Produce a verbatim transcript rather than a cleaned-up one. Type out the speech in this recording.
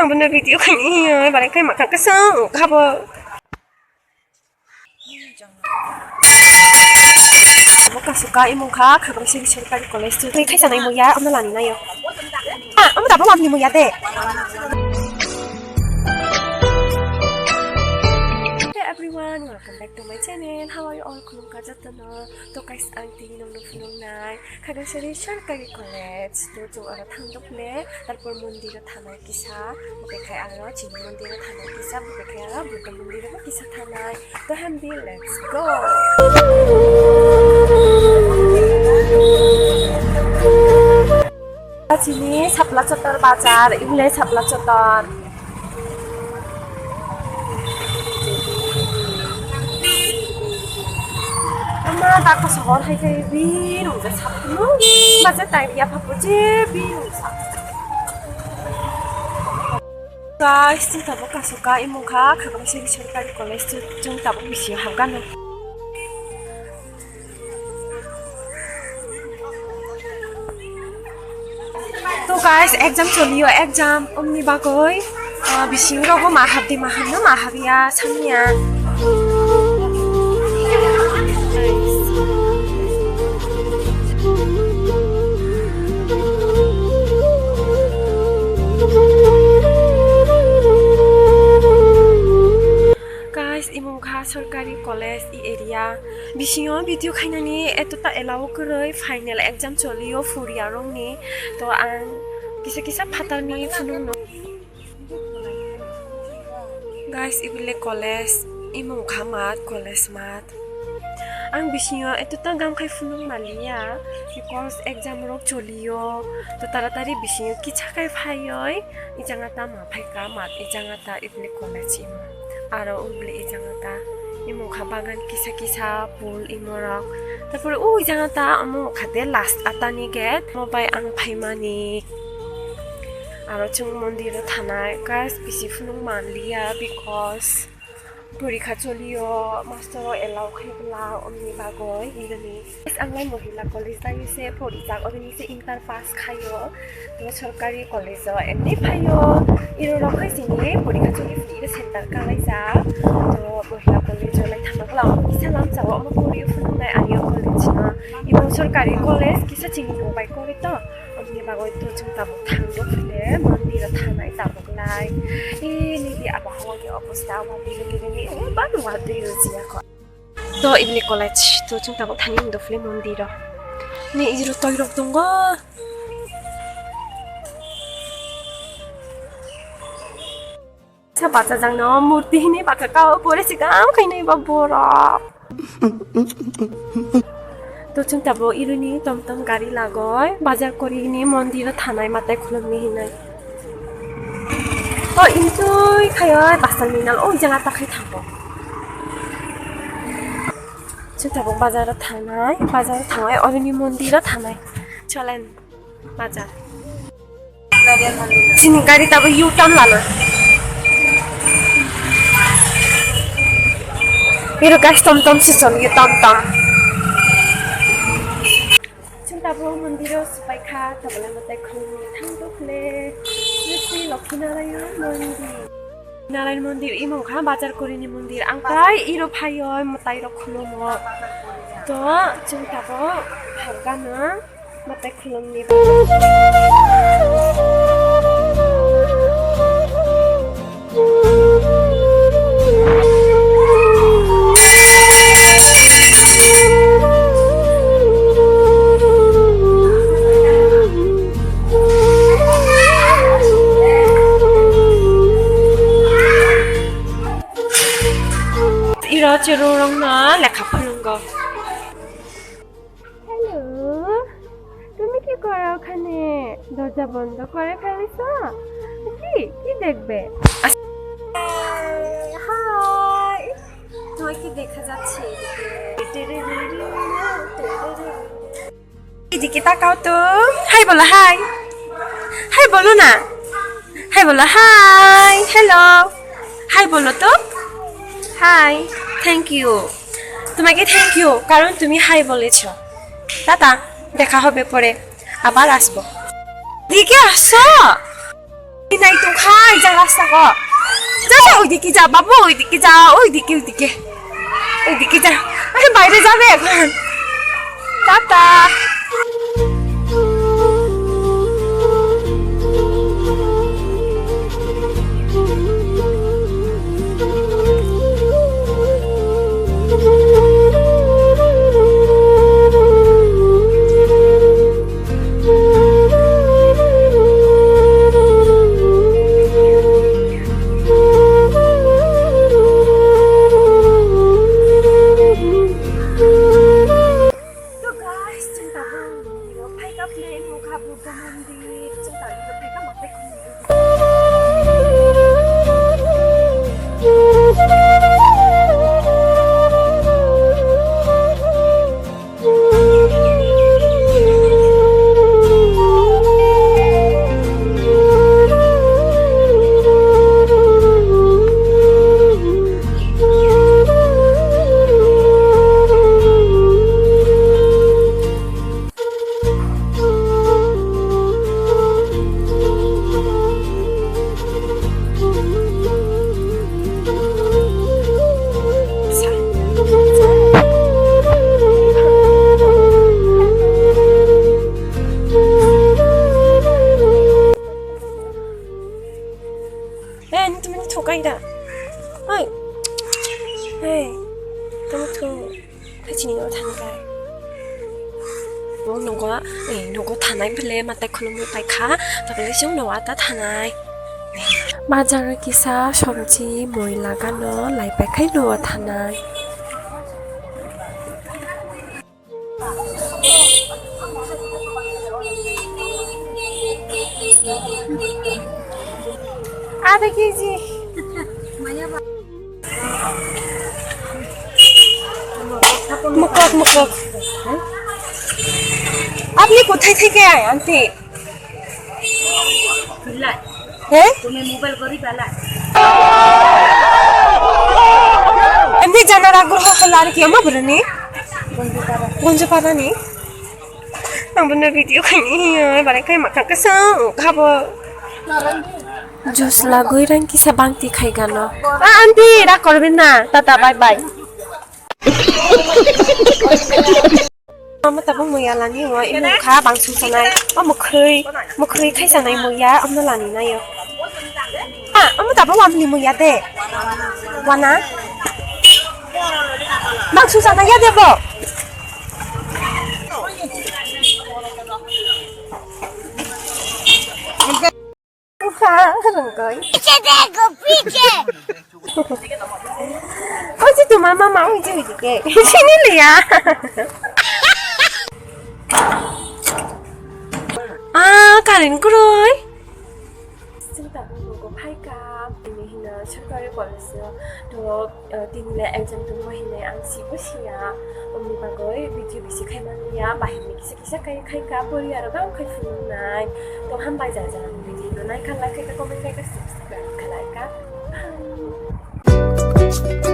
Ang bono video khaini, bare khai makhang kasang khabo. Abo kasuka imung kha, Khagamsari Sorkari College tu. Twi khaisa nai muya, amna lani nayo. Ah, amna dabo wangni muya de. Hey everyone, welcome back to my channel. How are you all? Khulumkha jotono. To guys, ang tini nongno phunuknai Khagasari Sorkari College. To chwng oro thangdok le, tarpor mondir o thanai kisa, bukekhai aro chini mondir o thanai kisa, bukekhai aro Buddha mondir o kisa thanai. To hamdi, let's go. Chini Sapla Chotor bazar, ibole Sapla Chotor. Ama dako sohor hai khai birung je sapno. Baje tai ya phapo je birung sa. Guys, chwng tabuk kasu ka imung kha, Khagamsari Sorkari College, chwng tabuk bisingo habgano. To guys, exam choliyo, exam omni bagoi, ah, bising rogo ma habdi ma habna ma habya sanya. Guys, imung kha Sorkari College i area. Bisingo video khainani etota allow kwrwi, final exam choliyo phurya rokni. To ang kisa kisa phatarni phunukno. Guys, ibole college, imung kha mat, college mat. Ang bisingo etota gam khai phunuk maliya, because exam rok choliyo. To taratari bisingo kicha khai phaioi, ijangata ma phaika mat, ijangata ibole college imo. Aro ubole ijangata imo kha bagan kisa kisa pul imo rok. Tarpore o ijangata amo khate last atani gate. Mo bai ang phaimani. Aro chwng mondir o thanai, guys, bisi phunuk manliya because porikha choliyo, master o allow khai bwla omni bagoi, hinwi. Guys, ang lai Mohila College dagi se porijak, obini se inter pass khaio. To Sorkari College o emni phaio, iro rok hai sini porikha choli phuru iro center kalaijak. To Mohila College o lai thangna bwla omo kisa lamsa o omo pori phunuknai ang o college no. Imo Sorkari College kisa chini mung bai kori to. Obini bagoi to chwng tabuk thangdo phile mondir o thanai tabuk lai. E nini abohawani obostha o biri biri ni, e bani wadri rwjiyakho. To ibini college to chwng tabuk thani wngdo phile mondir o. Ni iro toirok tongo. Sa bachajakno murti hinwi bacha kao pore sikam khainwi ba borok. To chwng tabuk ironi tom tom gari lagoi bazar kori hini mondir o thanai matai khulumni hinwi. O intui khaio basal minal o jang ata khai thango. Chwng tabuk bazar o thanai, bazar o thangai oroni mondir o thanai. Chalen. Bacha. Chini gari tabo U-turn lana. Iro guys, tom tom si choli, tom tom. Chini tabo mondir o supai kha, tabo lama tai khulumni thang dukle. Sri Sri Lokhi Narayan Mondir. Narayan Mondir, imo kha Bazar Korini Mondir. Ang tai iro phaio, mwtai rok khulumo. To, chini tabo habgana. Mata khulumni. Iro chwrwng rokno lekha phwrwngo. Hello, তুমি কি করো ওখানে? দরজা বন্ধ করে ফেলেছো? কি, কি দেখবে? হাই, তোমাকে দেখা যাচ্ছে এদিকে। এদিকে তাকাও তো। হাই বলো, হাই। হাই বলো না। হাই বলো, হাই। হ্যালো। হাই বলো তো। হাই। Thank you. তোমাকে থ্যাংক ইউ, কারণ তুমি হাই বলেছো। টাটা, দেখা হবে পরে, আবার আসবো। দিকে আসো। এই নাই তো খাই, যা Asa ko. Jai, oidike ja, babu, oidike ja, oidike, oidike. Oidike ja. Ai, baire jabe ekhon. Tata. To guys, chwng tabuk nini o phaikha khe nukha Buddha mandir, chwng tabuk phaikha mokhe khumui. Eh, ini temen itu kaida. Oi. Hei. Kamu tuh. Kaichini no thani kai. Bo nogo, eh, nogo thanai bele matai khulumui paikha, tabole chwng nogo ta thanai. Bazar o kisa somchi mui lagano lai paikhai nogo thanai. Adha kg. Mukok, mukok. আপনি কোথায় থেকে আয়, আন্টি? বিলাই। হ্যাঁ? তুমি মোবাইল করি বালা। এমনি জানার আগ্রহ হলো আর কি, আমার বলে নি? গঞ্জপাড়া নি? Ang bono video khaini hiya, bare khai makhang kasa khabo. Juice lagoi rang kisa bangti khai gano. Ah, aunty, rak korbe na. Tata, bye bye. Mama tabuk muya lani o, imo kha bang sung sanai. O mukhri, mukhri khai sanai muya, amno lani nayo. Ah, amo tabuk amni muya de. Wana. Bang sung sanai ya de bo. Kha, rangkoi. Piche dekho, piche. Oye, tu mamá, ma, oye, oye, ¿qué? Sini liya. Ah, Karen, kuroi. Chwng tabuk nogo phaikha, tini hino sorkari college o to, eh, tini le exam tongma hinwi ang sibo siya. Omni bagwi video bisi khaimani ya, bahini kisa kisa khai khaikha, pori aro bang khai phunuknai. To hambai jajak video no naikha, like khaikha, comment khaikha, subscribe khlaikha. Bye.